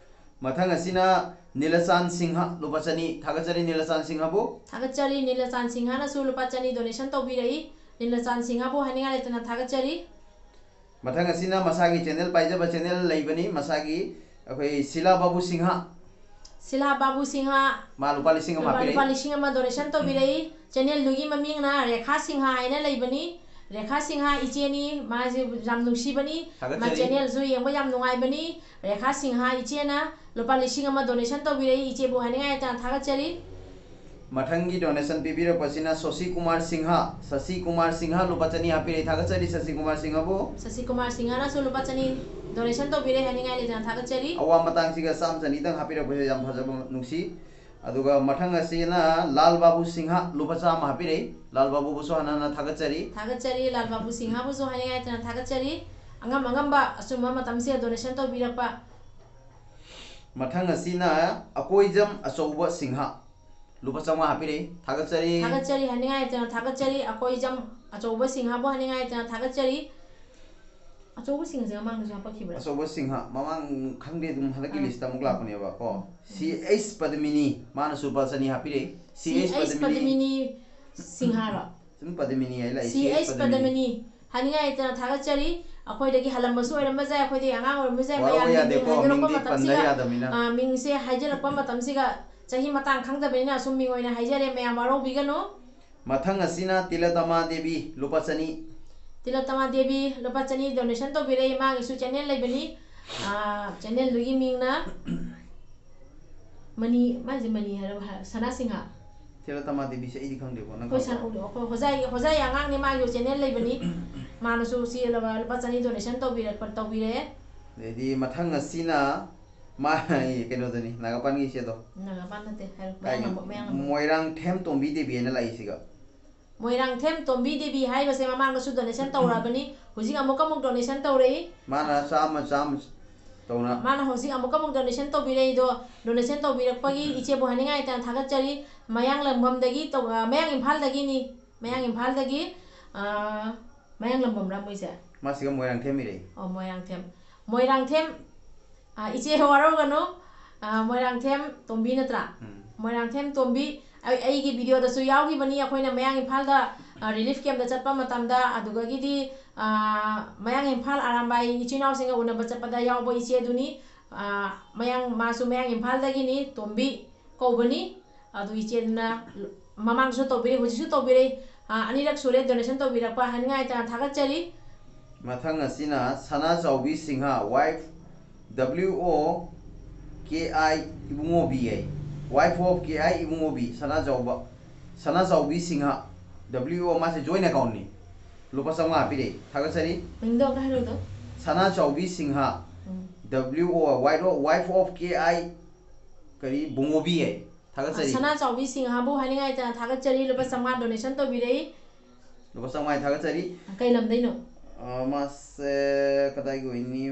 ꯃꯊꯪ ꯑꯁꯤꯅ ꯅꯤꯂꯆꯥꯟ ꯁꯤꯡꯍ, ꯂꯨꯄꯥ ꯆꯅꯤ꯫ ꯊꯥꯒꯠꯆꯔꯤ ꯅꯤꯂꯆꯥꯟ ꯁꯤꯡꯍꯕꯨ꯫ ꯊꯥꯒꯠꯆꯔꯤ꯫ ꯅꯤꯂꯆꯥꯟ ꯁꯤꯡꯍꯅꯁꯨ ꯂꯨꯄꯥ ꯆꯅꯤ donation ꯇꯧꯕꯤꯔꯛꯏ꯫ ꯅꯤꯂꯆꯥꯟ ꯁꯤꯡꯍꯕꯨ ꯍꯥꯏꯅꯤꯡꯉꯥꯏ ꯂꯩꯇꯅ ꯊꯥꯒꯠꯆꯔꯤ꯫ ꯃꯊꯪ ꯑꯁꯤꯅ ꯃꯁꯥꯒꯤ channel ꯄꯥꯏꯖꯕ channel ꯂꯩꯕꯅꯤ, ꯃꯁꯥꯒꯤ ꯑꯩꯈꯣꯏ ꯁꯤꯂꯥ ꯕꯥꯕꯨ ꯁꯤꯡꯍ꯫ ꯁꯤꯂꯥ ꯕꯥꯕꯨ ꯁꯤꯡꯍ ꯃꯥ ꯂꯨꯄꯥ ꯂꯤꯁꯤꯡ ꯑꯃ ꯂꯨꯄꯥ, ꯍꯥꯞꯄꯤꯔꯛꯏ꯫ ꯂꯨꯄꯥ ꯂꯤꯁꯤꯡ ꯑꯃ donation ꯇꯧꯕꯤꯔꯛꯏ꯫ Channelꯗꯨꯒꯤ ꯃꯃꯤꯡꯅ ꯔꯦꯈꯥ ꯁꯤꯡꯍ ꯍꯥꯏꯅ ꯂꯩꯕꯅꯤ꯫ ꯔꯦꯈꯥ ꯁꯤꯡꯍ ꯏꯆꯦꯅꯤ, ꯃꯥꯁꯦ ꯌꯥꯝ ꯅꯨꯡꯁꯤꯕꯅꯤ꯫ ꯃꯥ ꯊꯥꯒꯠꯆꯔꯤ꯫ Channelꯁꯨ ꯌꯦꯡꯕ ꯌꯥꯝ ꯅꯨꯡꯉꯥꯏꯕꯅꯤ꯫ ꯔꯦꯈꯥ ꯁꯤꯡꯍ ꯏꯆꯦꯅ ꯂꯨꯄꯥ ꯂꯤꯁꯤꯡ ꯑꯃ donation ꯇꯧꯕꯤꯔꯛꯏ꯫ ꯏꯆꯦꯕꯨ ꯍꯥꯏꯅꯤꯡꯉꯥꯏ ꯂꯩꯇꯅ ꯊꯥꯒꯠꯆꯔꯤ꯫ ꯃꯊꯪꯒꯤ donation ꯄꯤꯕꯤꯔꯛꯄꯁꯤꯅ ꯁꯣꯁꯤ ꯀꯨꯃꯥꯔ ꯁꯤꯡꯍ, ꯁꯁꯤ ꯀꯨꯃꯥꯔ ꯁꯤꯡꯍ ꯂꯨꯄꯥ ꯆꯅꯤ ꯍꯥꯞꯄꯤꯔꯛꯏ꯫ ꯊꯥꯒꯠꯆꯔꯤ ꯁꯁꯤ ꯀꯨꯃꯥꯔ ꯁꯤꯡꯍꯕꯨ꯫ ꯁꯁꯤ ꯀꯨꯃꯥꯔ ꯁꯤꯡꯍꯅꯁꯨ ꯂꯨꯄꯥ ꯆꯅꯤ donation ꯇꯧꯕꯤꯔꯦ, ꯍꯥꯏꯅꯤꯡꯉꯥꯏ ꯂꯩꯇꯅ ꯊꯥꯒꯠꯆꯔꯤ꯫ ꯑꯋꯥ ꯃꯇꯥꯡꯁꯤꯒ ꯆꯥꯝ ꯆꯅꯤꯗꯪ ꯍꯥꯞꯄꯤꯔꯛꯄꯁꯦ ꯌꯥꯝ ꯐꯖꯕ, ꯅꯨꯡꯁꯤ꯫ ꯑꯗꯨꯒ ꯃꯊꯪ ꯑꯁꯤꯅ ꯂꯥꯜ ꯕꯥꯕꯨ ꯁꯤꯡꯍ ꯂꯨꯄꯥ ꯆꯥꯝꯃ ꯍꯥꯞꯄꯤꯔꯛꯏ꯫ ꯂꯥꯜ ꯕꯥꯕꯨꯕꯨꯁꯨ ꯍꯟꯅ ꯍꯟꯅ ꯊꯥꯒꯠꯆꯔꯤ꯫ ꯊꯥꯒꯠꯆꯔꯤ꯫ ꯂꯥꯜ ꯕꯥꯕꯨ ꯁꯤꯡꯍꯕꯨꯁꯨ ꯍꯥꯏꯅꯤꯡꯉꯥꯏ ꯂꯩꯇꯅ ꯊꯥꯒꯠꯆꯔꯤ꯫ ꯑꯉꯝ ꯑꯉꯝꯕ ꯑꯆꯨꯝꯕ ꯃꯇꯝꯁꯤꯗ donation ꯇꯧꯕꯤꯔꯛꯄ꯫ ꯃꯊꯪ ꯑꯁꯤꯅ ꯑꯀꯣꯏꯖꯝ ꯑꯆꯧꯕ ꯁꯤꯡꯍ ꯂꯨꯄꯥ ꯆꯥꯝꯃꯉꯥ ꯍꯥꯞꯄꯤꯔꯛꯏ꯫ ꯊꯥꯒꯠꯆꯔꯤ꯫ ꯊꯥꯒꯠꯆꯔꯤ, ꯍꯥꯏꯅꯤꯡꯉꯥꯏ ꯂꯩꯇꯅ ꯊꯥꯒꯠꯆꯔꯤ꯫ ꯑꯀꯣꯏꯖꯝ ꯑꯆꯧꯕ ꯁꯤꯡꯍꯕꯨ ꯍꯥꯏꯅꯤꯡꯉꯥꯏ ꯂꯩꯇꯅ ꯊꯥꯒꯠꯆꯔꯤ꯫ ꯑꯆꯧꯕ ꯁꯤꯡꯍꯁꯦ ꯃꯃꯥꯡꯗꯁꯨ ꯍꯥꯄꯛꯈꯤꯕ꯭ꯔꯥ? ꯑꯆꯧꯕ ꯁꯤꯡꯍ ꯃꯃꯥꯡ ꯈꯪꯗꯦ, ꯑꯗꯨꯝ ꯍꯟꯗꯛꯀꯤ ꯑꯥ꯫ list ꯑꯃꯨꯛ ꯂꯥꯛꯄꯅꯦꯕꯀꯣ꯫ ꯁꯤ ꯑꯩꯆ ꯄꯗꯃꯤꯅꯤ, ꯃꯥꯅꯁꯨ ꯂꯨꯄꯥ ꯆꯅꯤ ꯍꯥꯞꯄꯤꯔꯛꯏ꯫ ꯁꯤ ꯁꯤ ꯑꯩꯆ ꯑꯩꯆ ꯄꯗꯃꯤꯅꯤ꯫ ꯄꯗꯃꯤꯅꯤ ꯁꯤꯡꯍꯥꯔꯣ? ꯁꯨꯝ ꯄꯗꯃꯤꯅꯤ ꯍꯥꯏ ꯂꯥꯛꯏ, ꯁꯤ ꯑꯩꯆ ꯄꯗꯃꯤꯅꯤ꯫ ꯍꯥꯏꯅꯤꯡꯉꯥꯏ ꯂꯩꯇꯅ ꯊꯥꯒꯠꯆꯔꯤ꯫ ꯑꯩꯈꯣꯏꯗꯒꯤ ꯍꯜꯂꯝꯕꯁꯨ ꯑꯣꯏꯔꯝꯕ ꯌꯥꯏ, ꯑꯩꯈꯣꯏꯗꯒꯤ ꯑꯉꯥꯡ ꯑꯣꯏꯔꯝꯕꯁꯨ ꯌꯥꯏ꯫ ꯋꯥꯔꯧꯕ ꯃꯌꯥꯝꯒꯤ ꯌꯥꯗꯦꯀꯣ, ꯃꯤꯡ ꯍꯥꯏꯖꯔꯛꯄ ꯃꯤꯡꯗꯤ ꯄꯟꯗ ꯃꯇꯝꯁꯤꯒ, ꯌꯥꯗꯕꯅꯤꯅ꯫ ꯑ, ꯃꯤꯡꯁꯦ ꯍꯥꯏꯖꯔꯛꯄ ꯃꯇꯝꯁꯤꯒ ꯆꯍꯤ ꯃꯇꯥꯡ ꯈꯪꯗꯕꯅꯤꯅ ꯑꯁꯨꯝ ꯃꯤꯡ ꯑꯣꯏꯅ ꯍꯥꯏꯖꯔꯦ, ꯃꯌꯥꯝ ꯋꯥꯔꯧꯕꯤꯒꯅꯨ꯫ ꯃꯊꯪ ꯑꯁꯤꯅ ꯇꯤꯂꯇꯃꯥ ꯗꯦꯕꯤ, ꯂꯨꯄꯥ ꯆꯅꯤ꯫ ꯇꯤꯂꯇꯃꯥ ꯗꯦꯕꯤ ꯂꯨꯄꯥ ꯆꯅꯤ donation ꯇꯧꯕꯤꯔꯛꯏ꯫ ꯃꯥꯒꯤꯁꯨ channel ꯂꯩꯕꯅꯤ꯫ ꯑ, channelꯗꯨꯒꯤ ꯃꯤꯡꯅ ꯃꯅꯤ, ꯃꯥꯏꯁꯦ ꯃꯅꯤ ꯍꯥꯏꯔꯕ ꯍꯥꯏ-, ꯁꯅꯥ ꯁꯤꯡꯍ꯫ ꯇꯤꯂꯇꯃꯥ ꯗꯦꯕꯤꯁꯦ ꯑꯩꯗꯤ ꯈꯪꯗꯦꯀꯣ, ꯅꯪ ꯑꯩꯈꯣꯏ ꯈꯪꯕ꯭ꯔꯥ? ꯁꯥꯟꯅ-, ꯑꯩꯈꯣꯏ ꯍꯣꯖꯥꯏ, ꯍꯣꯖꯥꯏ ꯑꯉꯥꯡꯅꯤ, ꯃꯥꯒꯤ channel ꯂꯩꯕꯅꯤ꯫ ꯃꯥꯅꯁꯨ ꯁꯤ ꯂꯨꯄꯥ, ꯂꯨꯄꯥ ꯆꯅꯤ donation ꯇꯧꯕꯤꯔꯛꯄ, ꯇꯧꯕꯤꯔꯛꯑꯦ꯫ ꯑꯗꯩꯗꯤ ꯃꯊꯪ ꯑꯁꯤꯅ ꯃꯥ ꯀꯩꯅꯣꯗꯨꯅꯤ, ꯅꯥꯒꯥꯄꯥꯟꯒꯤ ꯏꯆꯦꯗꯣ꯫ ꯅꯥꯒꯥꯄꯥꯟ ꯅꯠꯇꯦ, ꯍꯥꯏꯔꯣ꯫ ꯀꯥꯏꯒꯤ? ꯃꯌꯥꯡꯂꯝꯕꯝ, ꯃꯌꯥꯡꯂꯝꯕꯝ꯫ ꯃꯣꯏꯔꯥꯡꯊꯦꯝ ꯇꯣꯝꯕꯤ ꯗꯦꯕꯤ ꯍꯥꯏꯅ ꯂꯥꯛꯏꯁꯤꯒ꯫ ꯃꯣꯏꯔꯥꯡꯊꯦꯝ ꯇꯣꯝꯕꯤ ꯗꯦꯕꯤ ꯍꯥꯏꯕꯁꯦ ꯃꯃꯥꯡꯗꯁꯨ donation ꯇꯧꯔꯛꯑꯕꯅꯤ꯫ ꯍꯧꯖꯤꯛ ꯑꯃꯨꯛꯀ ꯑꯃꯨꯛ donation ꯇꯧꯔꯛꯏ꯫ ꯃꯥꯅ ꯆꯥꯝꯃ, ꯆꯥꯝꯃ ꯇꯧꯅ꯫ ꯃꯥꯅ ꯍꯧꯖꯤꯛ ꯑꯃꯨꯛꯀ ꯑꯃꯨꯛ donation ꯇꯧꯕꯤꯔꯛꯏꯗꯣ, donation ꯇꯧꯕꯤꯔꯛꯄꯒꯤ ꯏꯆꯦꯕꯨ ꯍꯥꯏꯅꯤꯡꯉꯥꯏ ꯂꯩꯇꯅ ꯊꯥꯒꯠꯆꯔꯤ꯫ ꯃꯌꯥꯡꯂꯝꯕꯝꯗꯒꯤ ꯇꯧ-, ꯑ, ꯃꯌꯥꯡ ꯏꯝꯐꯥꯜꯗꯒꯤꯅꯤ꯫ ꯃꯌꯥꯡ ꯏꯝꯐꯥꯜꯗꯒꯤ, ꯑ, ꯃꯌꯥꯡꯂꯝꯕꯝꯔꯥ ꯃꯣꯏꯁꯦ? ꯃꯥꯁꯤꯒ ꯃꯣꯏꯔꯥꯡꯊꯦꯝ ꯏꯔꯩ꯫ ꯑꯣ, ꯃꯣꯏꯔꯥꯡꯊꯦꯝ꯫ ꯃꯣꯏꯔꯥꯡꯊꯦꯝ, ꯑ, ꯏꯆꯦ ꯋꯥꯔꯧꯒꯅꯨ꯫ ꯑ, ꯃꯣꯏꯔꯥꯡꯊꯦꯝ ꯇꯣꯝꯕꯤ ꯅꯠꯇ꯭ꯔꯥ? ꯎꯝ꯫ ꯃꯣꯏꯔꯥꯡꯊꯦꯝ ꯇꯣꯝꯕꯤ, ꯑꯩ, ꯑꯩꯒꯤ videoꯗꯁꯨ ꯌꯥꯎꯈꯤꯕꯅꯤ꯫ ꯑꯩꯈꯣꯏꯅ ꯃꯌꯥꯡ ꯏꯝꯐꯥꯜꯗ, ꯑ, relief campꯇ ꯆꯠꯄ ꯃꯇꯝꯗ, ꯑꯗꯨꯗꯒꯤꯗꯤ, ꯑ, ꯃꯌꯥꯡ ꯏꯝꯐꯥꯜ ꯑꯔꯥꯝꯕꯥꯏ ꯏꯆꯤꯟ ꯏꯅꯥꯎꯁꯤꯡꯒ ꯎꯅꯕ ꯆꯠꯄꯗ ꯌꯥꯎꯕ ꯏꯆꯦꯗꯨꯅꯤ꯫ ꯑ, ꯃꯌꯥꯡ, ꯃꯥꯁꯨ ꯃꯌꯥꯡ ꯏꯝꯐꯥꯜꯗꯒꯤꯅꯤ, ꯇꯣꯝꯕꯤ ꯀꯧꯕꯅꯤ꯫ ꯑꯗꯨ ꯏꯆꯦꯗꯨꯅ ꯃꯃꯥꯡꯗꯁꯨ ꯇꯧꯕꯤꯔꯦ, ꯍꯧꯖꯤꯛꯁꯨ ꯇꯧꯕꯤꯔꯦ꯫ ꯑ, ꯑꯅꯤꯔꯛ ꯁꯨꯔꯦ donation ꯇꯧꯕꯤꯔꯛꯄ, ꯍꯥꯏꯅꯤꯡꯉꯥꯏ ꯂꯩꯇꯅ ꯊꯥꯒꯠꯆꯔꯤ꯫ ꯃꯊꯪ ꯑꯁꯤꯅ ꯁꯅꯥꯆꯥꯎꯕꯤ Singh, wife W O K I ꯏꯕꯨꯡꯉꯣꯕꯤ high, wife of K I ꯏꯕꯨꯡꯉꯣꯕꯤ, ꯁꯅꯥꯆꯥꯎꯕ, ꯁꯅꯥꯆꯥꯎꯕꯤ Singh, W O, ꯃꯥꯁꯦ joint accountꯅꯤ꯫ ꯂꯨꯄꯥ ꯆꯥꯝꯃꯉꯥ ꯍꯥꯞꯄꯤꯔꯛꯏ, ꯊꯥꯒꯠꯆꯔꯤ꯫ ꯃꯤꯡꯗꯣ ꯑꯝꯇ ꯍꯥꯏꯔꯛꯎꯗꯣ꯫ ꯁꯅꯥꯆꯥꯎꯕꯤ ꯁꯤꯡꯍ, ꯎꯝ꯫ W O, wife of, wife of K I, ꯀꯔꯤ, ꯕꯨꯡꯉꯣꯕꯤ ꯍꯥꯏ, ꯊꯥꯒꯠꯆꯔꯤ꯫ ꯁꯅꯥꯆꯥꯎꯕꯤ ꯁꯤꯡꯍꯕꯨ ꯍꯥꯏꯅꯤꯡꯉꯥꯏ ꯂꯩꯇꯅ ꯊꯥꯒꯠꯆꯔꯤ, ꯂꯨꯄꯥ ꯆꯥꯝꯃꯉꯥ donation ꯇꯧꯕꯤꯔꯛꯏ꯫ ꯂꯨꯄꯥ ꯆꯥꯝꯃꯉꯥ ꯊꯥꯒꯠꯆꯔꯤ꯫ ꯀꯩ ꯂꯝꯗꯩꯅꯣ? ꯑ, ꯃꯥꯁꯦ ꯀꯗꯥꯏꯒꯤ ꯑꯣꯏꯅꯤ?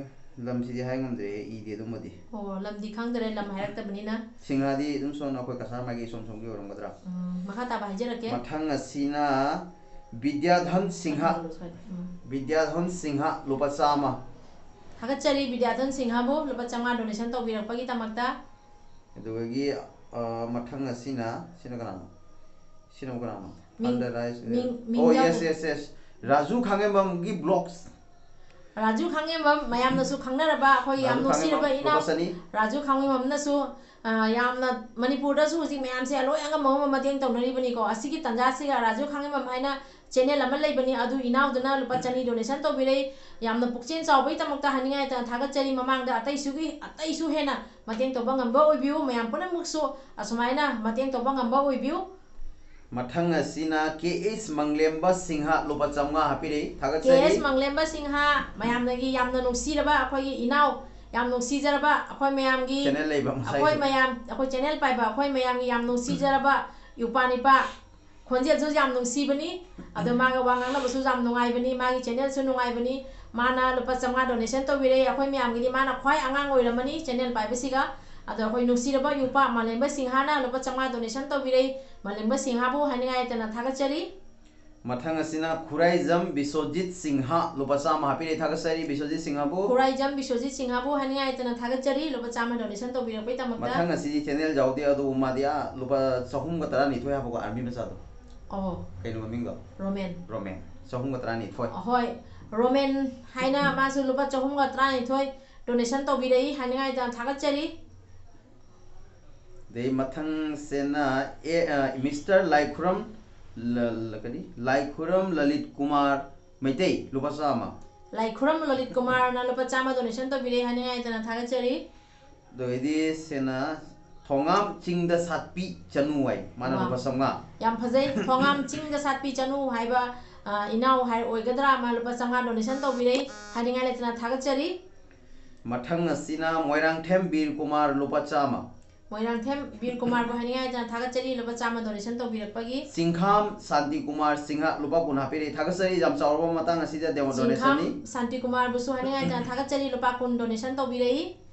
ꯂꯝꯁꯤꯗꯤ ꯍꯥꯏ ꯉꯝꯗ꯭ꯔꯦ, ꯏꯗꯦ ꯑꯗꯨꯝꯕꯗꯤ꯫ ꯑꯣ, ꯂꯝꯗꯤ ꯈꯪꯗ꯭ꯔꯦ, ꯂꯝ ꯍꯥꯏꯔꯛꯇꯕꯅꯤꯅ꯫ ꯁꯤꯡꯍꯗꯤ ꯑꯗꯨꯝ ꯁꯣꯝ ꯑꯩꯈꯣꯏ ꯀꯁꯥꯔ ꯃꯥꯏꯀꯩ ꯁꯣꯝ ꯁꯣꯝꯒꯤ ꯑꯣꯏꯔꯝꯒꯗ꯭ꯔꯥ? ꯎꯝ, ꯃꯈꯥ ꯇꯥꯕ ꯍꯥꯏꯖꯔꯛꯀꯦ꯫ ꯃꯊꯪ ꯑꯁꯤꯅ ꯕꯤꯗ꯭ꯌꯥꯙꯟ ꯁꯤꯡꯍ꯫ ꯎꯝ꯫ ꯕꯤꯗ꯭ꯌꯥꯙꯟ ꯁꯤꯡꯍ, ꯂꯨꯄꯥ ꯆꯥꯝꯃ꯫ ꯊꯥꯒꯠꯆꯔꯤ ꯕꯤꯗ꯭ꯌꯥꯙꯟ ꯁꯤꯡꯍꯕꯨ ꯂꯨꯄꯥ ꯆꯥꯝꯃꯉꯥ donation ꯇꯧꯕꯤꯔꯛꯄꯒꯤꯗꯃꯛꯇ꯫ ꯑꯗꯨꯗꯒꯤ, ꯑ, ꯃꯊꯪ ꯑꯁꯤꯅ, ꯁꯤꯅ ꯀꯅꯥꯅꯣ? ꯁꯤꯅ ꯑꯃꯨꯛ ꯀꯅꯥꯅꯣ? ꯃꯤꯡ, Thunder Rise, ꯃꯤꯡ, ꯃꯤꯡ ꯑꯣ, ꯌꯥꯎꯗ-, yes, yes, yes. Raju ꯈꯥꯡꯉꯦꯝꯕꯝꯒꯤ vlogs꯫ Raju ꯈꯥꯡꯉꯦꯝꯕꯝ, ꯃꯌꯥꯝꯅꯁꯨ ꯈꯪꯅꯔꯕ ꯑꯩꯈꯣꯏ ꯌꯥꯝ ꯔꯥꯖꯨ ꯅꯨꯡꯁꯤꯔꯕ ꯈꯥꯡꯉꯦꯝꯕꯝ, ꯏꯅꯥꯎ ꯂꯨꯄꯥ ꯆꯅꯤ꯫ ꯔꯥꯖꯨ ꯈꯥꯡꯉꯦꯝꯕꯝꯅꯁꯨ, ꯑ, ꯌꯥꯝꯅ ꯃꯅꯤꯄꯨꯔꯗꯁꯨ ꯍꯧꯖꯤꯛ ꯃꯌꯥꯝꯁꯦ ꯑꯂꯣꯏ ꯑꯉꯝꯕ ꯑꯃ ꯃꯇꯦꯡ ꯇꯧꯅꯔꯤꯕꯅꯤꯀꯣ꯫ ꯑꯁꯤꯒꯤ ꯇꯥꯟꯖꯥꯁꯤꯒ ꯔꯥꯖꯨ ꯈꯥꯡꯉꯦꯝꯕꯝ ꯍꯥꯏꯅ channel ꯑꯃ ꯂꯩꯕꯅꯤ, ꯑꯗꯨ ꯏꯅꯥꯎꯗꯨꯅ ꯂꯨꯄꯥ ꯆꯅꯤ donation ꯇꯧꯕꯤꯔꯛꯏ꯫ ꯌꯥꯝꯅ ꯄꯨꯛꯆꯦꯜ ꯆꯥꯎꯕꯒꯤꯗꯃꯛꯇ ꯍꯥꯏꯅꯤꯡꯉꯥꯏ ꯂꯩꯇꯅ ꯊꯥꯒꯠꯆꯔꯤ꯫ ꯃꯃꯥꯡꯗ ꯑꯇꯩꯁꯨꯒꯤ, ꯑꯇꯩꯁꯨ ꯍꯦꯟꯅ ꯃꯇꯦꯡ ꯇꯧꯕ ꯉꯝꯕ ꯑꯣꯏꯕꯤꯌꯨ꯫ ꯃꯌꯥꯝ ꯄꯨꯝꯅꯃꯛꯁꯨ ꯑꯁꯨꯃꯥꯏꯅ ꯃꯇꯦꯡ ꯇꯧꯕ ꯉꯝꯕ ꯑꯣꯏꯕꯤꯌꯨ꯫ ꯃꯊꯪ ꯑꯁꯤꯅ ꯀꯦ ꯑꯦꯁ ꯃꯪꯂꯦꯝꯕ ꯁꯤꯡꯍ, ꯂꯨꯄꯥ ꯆꯥꯝꯃꯉꯥ ꯍꯥꯞꯄꯤꯔꯛꯏ, ꯊꯥꯒꯠꯆꯔꯤ꯫ ꯀꯦ ꯑꯦꯁ ꯃꯪꯂꯦꯝꯕ ꯁꯤꯡꯍ, ꯃꯌꯥꯝꯗꯒꯤ ꯌꯥꯝꯅ ꯅꯨꯡꯁꯤꯔꯕ ꯑꯩꯈꯣꯏꯒꯤ ꯏꯅꯥꯎ, ꯌꯥꯝ ꯅꯨꯡꯁꯤꯖꯔꯕ ꯑꯩꯈꯣꯏ ꯃꯌꯥꯝꯒꯤ, channel ꯂꯩꯕ ꯃꯁꯥꯏꯁꯨ꯫ ꯑꯩꯈꯣꯏ ꯃꯌꯥꯝ, ꯑꯩꯈꯣꯏ channel ꯄꯥꯏꯕ ꯑꯩꯈꯣꯏ ꯃꯌꯥꯝꯒꯤ ꯌꯥꯝ ꯅꯨꯡꯁꯤꯖꯔꯕ ꯏꯄ꯭ꯋꯥ ꯅꯤꯄꯥ, ꯈꯣꯟꯖꯦꯜꯁꯨ ꯌꯥꯝ ꯅꯨꯡꯁꯤꯕꯅꯤ, ꯑꯗꯣ ꯃꯥꯒ ꯋꯥ ꯉꯥꯡꯅꯕꯁꯨ ꯌꯥꯝ ꯅꯨꯡꯉꯥꯏꯕꯅꯤ, ꯃꯥꯒꯤ channelꯁꯨ ꯅꯨꯡꯉꯥꯏꯕꯅꯤ꯫ ꯃꯥꯅ ꯂꯨꯄꯥ ꯆꯥꯝꯃꯉꯥ donation ꯇꯧꯕꯤꯔꯛꯏ꯫ ꯑꯩꯈꯣꯏ ꯃꯌꯥꯝꯒꯤꯗꯤ ꯃꯥꯅ ꯈ꯭ꯋꯥꯏ ꯑꯉꯥꯡ ꯑꯣꯏꯔꯝꯃꯅꯤ channel ꯄꯥꯏꯕꯁꯤꯒ꯫ ꯑꯗꯣ ꯑꯩꯈꯣꯏ ꯅꯨꯡꯁꯤꯔꯕ ꯌꯨꯄꯥ ꯃꯥꯂꯦꯝꯕ ꯁꯤꯡꯍꯥꯅ ꯂꯨꯄꯥ ꯆꯥꯝꯃꯉꯥ donation ꯇꯧꯕꯤꯔꯛꯏ꯫ ꯃꯥꯂꯦꯝꯕ ꯁꯤꯡꯍꯥꯕꯨ ꯍꯥꯏꯅꯤꯡꯉꯥꯏ ꯂꯩꯇꯅ ꯊꯥꯒꯠꯆꯔꯤ꯫ ꯃꯊꯪ ꯑꯁꯤꯅ ꯈꯨꯔꯥꯏꯖꯝ ꯕꯤꯁ꯭ꯋꯖꯤꯠ ꯁꯤꯡꯍ, ꯂꯨꯄꯥ ꯆꯥꯝꯃ ꯍꯥꯞꯄꯤꯔꯦ, ꯊꯥꯒꯠꯆꯔꯤ ꯕꯤꯁ꯭ꯋꯖꯤꯠ ꯁꯤꯡꯍꯕꯨ꯫ ꯈꯨꯔꯥꯏꯖꯝ ꯕꯤꯁ꯭ꯋꯖꯤꯠ ꯁꯤꯡꯍꯕꯨ ꯍꯥꯏꯅꯤꯡꯉꯥꯏ ꯂꯩꯇꯅ ꯊꯥꯒꯠꯆꯔꯤ, ꯂꯨꯄꯥ ꯆꯥꯝꯃ donation ꯇꯧꯕꯤꯔꯛꯄꯒꯤꯗꯃꯛꯇ꯫ ꯃꯊꯪ ꯑꯁꯤꯗꯤ channel ꯌꯥꯎꯗꯦ, ꯑꯗꯨꯕꯨ ꯃꯥꯗꯤ ꯑꯥ ꯂꯨꯄꯥ ꯆꯍꯨꯝꯒ ꯇꯔꯥꯅꯤꯊꯣꯏ ꯍꯥꯞꯄꯀꯣ, army ꯃꯆꯥꯗꯣ꯫ ꯑꯣ꯫ ꯀꯩꯅꯣ ꯃꯃꯤꯡꯗꯣ? ꯔꯣꯃꯦꯟ꯫ ꯔꯣꯃꯦꯟ꯫ ꯆꯍꯨꯝꯒ ꯇꯔꯥꯅꯤꯊꯣꯏ꯫ ꯍꯣꯏ, ꯔꯣꯃꯦꯟ ꯍꯥꯏꯅ ꯃꯥꯁꯨ ꯂꯨꯄꯥ ꯆꯍꯨꯝꯒ ꯇꯔꯥꯅꯤꯊꯣꯏ donation ꯇꯧꯕꯤꯔꯛꯏ, ꯍꯥꯏꯅꯤꯡꯉꯥꯏ ꯂꯩꯇꯅ ꯊꯥꯒꯠꯆꯔꯤ꯫ ꯑꯗꯩ ꯃꯊꯪꯁꯤꯅ ꯑꯦ, ꯑ, Mister ꯂꯥꯏꯈꯨꯔꯝ ꯂ-, ꯂ-, ꯀꯔꯤ? ꯂꯥꯏꯈꯨꯔꯝ ꯂꯂꯤꯠ ꯀꯨꯃꯥꯔ ꯃꯩꯇꯩ, ꯂꯨꯄꯥ ꯆꯥꯝꯃ꯫ ꯂꯥꯏꯈꯨꯔꯝ ꯂꯂꯤꯠ ꯀꯨꯃꯥꯔꯅ ꯂꯨꯄꯥ ꯆꯥꯝꯃ donation ꯇꯧꯕꯤꯔꯦ, ꯍꯥꯏꯅꯤꯡꯉꯥꯏ ꯂꯩꯇꯅ ꯊꯥꯒꯠꯆꯔꯤ꯫ ꯑꯗꯨ ꯑꯣꯏꯗꯤ ꯁꯤꯅ ꯊꯣꯉꯥꯝ ꯆꯤꯡꯗ ꯁꯥꯠꯄꯤ ꯆꯅꯨ ꯍꯥꯏ, ꯃꯥꯅ ꯋꯥ꯫ ꯂꯨꯄꯥ ꯆꯥꯝꯃꯉꯥ꯫ ꯌꯥꯝ ꯐꯖꯩ꯫ ꯊꯣꯉꯥꯝ ꯆꯤꯡꯗ ꯁꯥꯠꯄꯤ ꯆꯅꯨ ꯍꯥꯏꯕ, ꯑ, ꯏꯅꯥꯎ ꯍꯥꯏ ꯑꯣꯏꯒꯗ꯭ꯔꯥ? ꯃꯥ ꯂꯨꯄꯥ ꯆꯥꯝꯃꯉꯥ donation ꯇꯧꯕꯤꯔꯦ, ꯍꯥꯏꯅꯤꯡꯉꯥꯏ ꯂꯩꯇꯅ ꯊꯥꯒꯠꯆꯔꯤ꯫ ꯃꯊꯪ ꯑꯁꯤꯅ ꯃꯣꯏꯔꯥꯡꯊꯦꯝ ꯕꯤꯔ ꯀꯨꯃꯥꯔ, ꯂꯨꯄꯥ ꯆꯥꯝꯃ꯫ ꯃꯣꯏꯔꯥꯡꯊꯦꯝ ꯕꯤꯔ ꯀꯨꯃꯥꯔꯕꯨ ꯍꯥꯏꯅꯤꯡꯉꯥꯏ ꯂꯩꯇꯅ ꯊꯥꯒꯠꯆꯔꯤ, ꯂꯨꯄꯥ ꯆꯥꯝꯃ donation ꯇꯧꯕꯤꯔꯛꯄꯒꯤ꯫ ꯆꯤꯡꯈꯥꯝ ꯁꯥꯟꯇꯤ ꯀꯨꯃꯥꯔ ꯁꯤꯡꯍ, ꯂꯨꯄꯥ ꯀꯨꯟ ꯍꯥꯄꯤꯔꯦ꯫ ꯊꯥꯒꯠꯆꯔꯤ, ꯌꯥꯝ ꯆꯥꯎꯔꯕ ꯃꯇꯥꯡ ꯑꯁꯤꯗ ꯗꯦꯃꯣ ꯆꯤꯡꯈꯥꯝ donation ꯅꯤ꯫ ꯁꯥꯟꯇꯤ ꯀꯨꯃꯥꯔꯕꯨꯁꯨ ꯍꯥꯏꯅꯤꯡꯉꯥꯏ ꯂꯩꯇꯅ ꯊꯥꯒꯠꯆꯔꯤ, ꯂꯨꯄꯥ ꯀꯨꯟ donation ꯇꯧꯕꯤꯔꯛꯏ,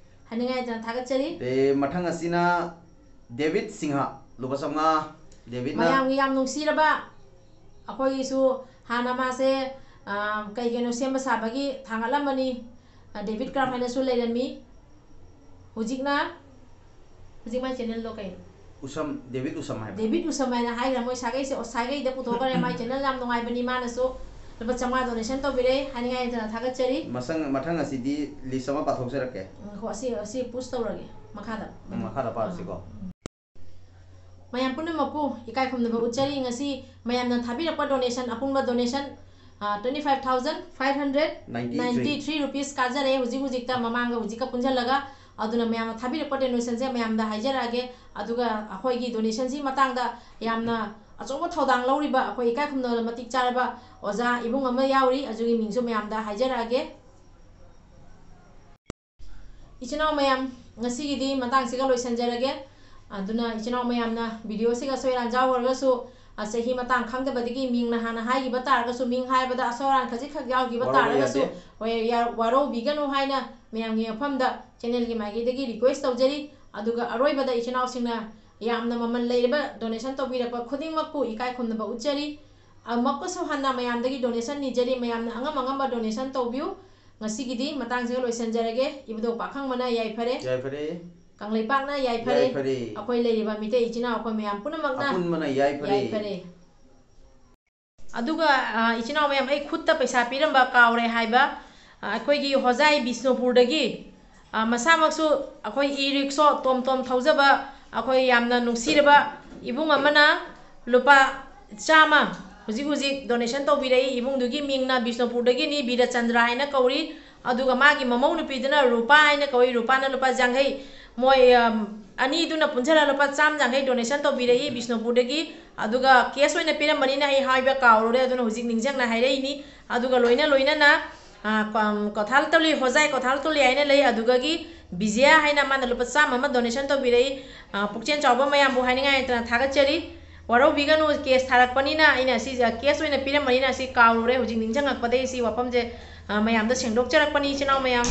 ꯍꯥꯏꯅꯤꯡꯉꯥꯏ ꯂꯩꯇꯅ ꯊꯥꯒꯠꯆꯔꯤ꯫ ꯑꯦ, ꯃꯊꯪ ꯑꯁꯤꯅ ꯗꯦꯕꯤꯠ ꯁꯤꯡꯍ, ꯂꯨꯄꯥ ꯆꯥꯝꯃꯉꯥ꯫ ꯗꯦꯕꯤꯠꯅ ꯃꯌꯥꯝꯒꯤ ꯌꯥꯝ ꯅꯨꯡꯁꯤꯔꯕ, ꯑꯩꯈꯣꯏꯒꯤꯁꯨ ꯍꯥꯟꯅ ꯃꯥꯁꯦ, ꯑ, ꯀꯩ ꯀꯩꯅꯣ ꯁꯦꯝꯕ ꯁꯥꯕꯒꯤ ꯊꯥꯡꯒꯠꯂꯝꯕꯅꯤ, ꯑ, ꯗꯦꯕꯤꯠ ꯀ꯭ꯔꯥꯐ ꯍꯥꯏꯅꯁꯨ ꯂꯩꯔꯝꯃꯤ꯫ ꯍꯧꯖꯤꯛꯅ, ꯍꯧꯖꯤꯛ ꯃꯥꯏ channel ꯗꯣ ꯀꯩꯅꯣ? ꯎꯁꯝ, ꯗꯦꯕꯤꯠ ꯎꯁꯝ ꯍꯥꯏꯕ꯫ ꯗꯦꯕꯤꯠ ꯎꯁꯝ ꯍꯥꯏꯅ ꯍꯥꯏꯈ꯭ꯔꯦ꯫ ꯃꯣꯏ ꯁꯥꯒꯩꯁꯦ, ꯑꯣ, ꯁꯥꯒꯩꯗ ꯄꯨꯊꯣꯛꯈ꯭ꯔꯦ꯫ ꯃꯥꯏ channel ꯌꯥꯝ ꯅꯨꯡꯉꯥꯏꯕꯅꯤ, ꯃꯥꯅꯁꯨ ꯂꯨꯄꯥ ꯆꯥꯝꯃꯉꯥ donation ꯇꯧꯕꯤꯔꯦ, ꯍꯥꯏꯅꯤꯡꯉꯥꯏ ꯂꯩꯇꯅ ꯊꯥꯒꯠꯆꯔꯤ꯫ ꯃꯁꯪ-, ꯃꯊꯪ ꯑꯁꯤꯗꯤ list ꯑꯃ ꯄꯥꯊꯣꯛꯆꯔꯛꯀꯦ꯫ ꯎꯝ, ꯍꯣ, ꯑꯁꯤ, ꯑꯁꯤ push ꯇꯧꯔꯒꯦ ꯃꯈꯥꯗ꯫ ꯎꯝ, ꯃꯈꯥꯗ ꯄꯥꯔꯁꯤꯀꯣ꯫ ꯎꯝ꯫ ꯃꯌꯥꯝ ꯄꯨꯝꯅꯃꯛꯄꯨ ꯏꯀꯥꯏ ꯈꯨꯝꯅꯕ ꯎꯠꯆꯔꯤ꯫ ꯉꯁꯤ ꯃꯌꯥꯝꯅ ꯊꯥꯕꯤꯔꯛꯄ donation, ꯑꯄꯨꯟꯕ donation, ꯑ, twenty five thousand five hundred ninety three rupees ꯀꯥꯖꯔꯦ ꯍꯧꯖꯤꯛ ꯍꯧꯖꯤꯛꯇ, ꯃꯃꯥꯡꯒ ꯍꯧꯖꯤꯛꯀ ꯄꯨꯟꯁꯤꯜꯂꯒ꯫ ꯑꯗꯨꯅ ꯃꯌꯥꯝꯅ ꯊꯥꯕꯤꯔꯛꯄ donation ꯁꯦ ꯃꯌꯥꯝꯗ ꯍꯥꯏꯖꯔꯛꯑꯒꯦ꯫ ꯑꯗꯨꯒ ꯑꯩꯈꯣꯏꯒꯤ donation ꯁꯤ ꯃꯇꯥꯡꯗ ꯌꯥꯝꯅ ꯑꯆꯧꯕ ꯊꯧꯗꯥꯡ ꯂꯧꯔꯤꯕ, ꯑꯩꯈꯣꯏ ꯏꯀꯥꯏ ꯈꯨꯝꯅꯕꯗ ꯃꯇꯤꯛ ꯆꯥꯔꯕ ꯑꯣꯖꯥ ꯏꯕꯨꯡ ꯑꯃ ꯌꯥꯎꯔꯤ, ꯑꯗꯨꯒꯤ ꯃꯤꯡꯁꯨ ꯃꯌꯥꯝꯗ ꯍꯥꯏꯖꯔꯛꯑꯒꯦ꯫ ꯏꯆꯤꯟ ꯏꯅꯥꯎ ꯃꯌꯥꯝ, ꯉꯁꯤꯒꯤꯗꯤ ꯃꯇꯥꯡꯁꯤꯒ ꯂꯣꯏꯁꯤꯟꯖꯔꯒꯦ꯫ ꯑꯗꯨꯅ ꯏꯆꯤꯟ ꯏꯅꯥꯎ ꯃꯌꯥꯝꯅ video ꯁꯤꯒ ꯑꯁꯣꯏ ꯑꯔꯥꯟ ꯌꯥꯎꯈ꯭ꯔꯒꯁꯨ, ꯑ, ꯆꯍꯤ ꯃꯇꯥꯡ ꯈꯪꯗꯕꯗꯒꯤ ꯃꯤꯡꯅ ꯍꯥꯟꯅ ꯍꯥꯏꯈꯤꯕ ꯇꯥꯔꯒꯁꯨ, ꯃꯤꯡ ꯍꯥꯏꯕꯗ ꯑꯁꯣꯏ ꯑꯔꯥꯟ ꯈꯖꯤꯛꯈꯛ ꯌꯥꯎꯈꯤꯕ ꯋꯥꯔꯧꯕ ꯇꯥꯔꯒꯁꯨ, ꯌꯥꯗꯦ꯫ ꯍꯣꯏ, ꯌꯥ-, ꯋꯥꯔꯧꯕꯤꯒꯅꯨ ꯍꯥꯏꯅ ꯃꯌꯥꯝꯒꯤ ꯃꯐꯝꯗ channel ꯒꯤ ꯃꯥꯏꯀꯩꯗꯒꯤ request ꯇꯧꯖꯔꯤ꯫ ꯑꯗꯨꯒ ꯑꯔꯣꯏꯕꯗ ꯏꯆꯤꯟ ꯏꯅꯥꯎꯁꯤꯡꯅ ꯌꯥꯝꯅ ꯃꯃꯜ ꯂꯩꯔꯕ donation ꯇꯧꯕꯤꯔꯛꯄ ꯈꯨꯗꯤꯡꯃꯛꯄꯨ ꯏꯀꯥꯏ ꯈꯨꯝꯅꯕ ꯎꯠꯆꯔꯤ꯫ ꯑꯃꯨꯛꯀꯁꯨ ꯍꯟꯅ ꯃꯌꯥꯝꯗꯒꯤ donation ꯅꯤꯖꯔꯤ, ꯃꯌꯥꯝꯅ ꯑꯉꯝ ꯑꯉꯝꯕ donation ꯇꯧꯕꯤꯌꯨ꯫ ꯉꯁꯤꯒꯤꯗꯤ ꯃꯇꯥꯡꯁꯤꯒ ꯂꯣꯏꯁꯤꯟꯖꯔꯒꯦ꯫ ꯏꯕꯨꯙꯧ ꯄꯥꯈꯪꯕꯅ ꯌꯥꯏꯐꯔꯦ, ꯌꯥꯏꯐꯔꯦ꯫ ꯀꯪꯂꯩꯄꯥꯛꯅ ꯌꯥꯏꯐꯔꯦ, ꯌꯥꯏꯐꯔꯦ꯫ ꯑꯩꯈꯣꯏ ꯂꯩꯔꯤꯕ ꯃꯤꯇꯩ ꯏꯆꯤꯟ ꯏꯅꯥꯎ ꯑꯩꯈꯣꯏ ꯃꯌꯥꯝ ꯄꯨꯝꯅꯃꯛꯅ ꯑꯄꯨꯟꯕꯅ ꯌꯥꯏꯐꯔꯦ꯫ ꯌꯥꯏꯐꯔꯦ꯫ ꯑꯗꯨꯒ, ꯑ, ꯏꯆꯤꯟ ꯏꯅꯥꯎ ꯃꯌꯥꯝ, ꯑꯩ ꯈꯨꯠꯇ ꯄꯩꯁꯥ ꯄꯤꯔꯝꯕ ꯀꯥꯎꯔꯦ ꯍꯥꯏꯕ, ꯑ, ꯑꯩꯈꯣꯏꯒꯤ ꯍꯣꯖꯥꯏ ꯕꯤꯁꯅꯨꯄꯨꯔꯗꯒꯤ, ꯑ, ꯃꯁꯥꯃꯛꯁꯨ ꯑꯩꯈꯣꯏ e-rickshaw ꯇꯣꯝ ꯇꯣꯝ ꯊꯧꯖꯕ ꯑꯩꯈꯣꯏ ꯌꯥꯝꯅ ꯅꯨꯡꯁꯤꯔꯕ ꯏꯕꯨꯡ ꯑꯃꯅ ꯂꯨꯄꯥ ꯆꯥꯝꯃ, ꯍꯧꯖꯤꯛ ꯍꯧꯖꯤꯛ donation ꯇꯧꯕꯤꯔꯛꯏ꯫ ꯏꯕꯨꯡꯗꯨꯒꯤ ꯃꯤꯡꯅ ꯕꯤꯁꯅꯨꯄꯨꯔꯗꯒꯤꯅꯤ, ꯕꯤꯔꯆꯟꯗ꯭ꯔ ꯍꯥꯏꯅ ꯀꯧꯔꯤ꯫ ꯑꯗꯨꯒ ꯃꯥꯒꯤ ꯃꯃꯧ ꯅꯨꯄꯤꯗꯨꯅ ꯔꯨꯄꯥ ꯍꯥꯏꯅ ꯀꯧꯏ, ꯔꯨꯄꯥꯅ ꯂꯨꯄꯥ ꯌꯥꯡꯈꯩ꯫ ꯃꯣꯏ, ꯑꯝ, ꯑꯅꯤꯗꯨꯅ ꯄꯨꯟꯁꯤꯜꯂ ꯂꯨꯄꯥ ꯆꯥꯝꯃ ꯌꯥꯡꯈꯩ donation ꯇꯧꯕꯤꯔꯛꯏ ꯕꯤꯁꯅꯨꯄꯨꯔꯗꯒꯤ꯫ ꯑꯗꯨꯒ cash ꯑꯣꯏꯅ ꯄꯤꯔꯝꯕꯅꯤꯅ ꯑꯩ ꯍꯥꯏꯕ ꯀꯥꯎꯔꯨꯔꯦ, ꯑꯗꯨꯅ ꯍꯧꯖꯤꯛ ꯅꯤꯡꯁꯤꯡꯅ ꯍꯥꯏꯔꯛꯏꯅꯤ꯫ ꯑꯗꯨꯒ ꯂꯣꯏꯅ ꯂꯣꯏꯅꯅ, ꯑ, ꯀ꯭ꯋꯥꯝ-, ꯀ꯭ꯋꯥꯊꯥꯜ ꯇꯣꯂꯤ, ꯍꯣꯖꯥꯏ ꯀ꯭ꯋꯥꯊꯥꯜ ꯇꯣꯂꯤ ꯍꯥꯏꯅ ꯂꯩ, ꯑꯗꯨꯗꯒꯤ ꯕꯤꯖꯌꯥ ꯍꯥꯏꯅ ꯃꯥꯅ ꯂꯨꯄꯥ ꯆꯥꯝꯃ ꯑꯃ donation ꯇꯧꯕꯤꯔꯛꯏ꯫ ꯑ, ꯄꯨꯛꯆꯦꯜ ꯆꯥꯎꯕ ꯃꯌꯥꯝꯕꯨ ꯍꯥꯏꯅꯤꯡꯉꯥꯏ ꯂꯩꯇꯅ ꯊꯥꯒꯠꯆꯔꯤ꯫ ꯋꯥꯔꯧꯕꯤꯒꯅꯨ, cash ꯊꯥꯔꯛꯄꯅꯤꯅ ꯑꯩꯅ ꯁꯤ, ꯑ, cash ꯑꯣꯏꯅ ꯄꯤꯔꯝꯕꯅꯤꯅ ꯁꯤ ꯀꯥꯎꯔꯨꯔꯦ, ꯍꯧꯖꯤꯛ ꯅꯤꯡꯁꯤꯡꯉꯛꯄꯗꯒꯤ ꯁꯤ ꯋꯥꯐꯝꯁꯦ, ꯑ, ꯃꯌꯥꯝꯗ ꯁꯦꯡꯗꯣꯛꯆꯔꯛꯄꯅꯤ, ꯏꯆꯤꯟ ꯏꯅꯥꯎ ꯃꯌꯥꯝ꯫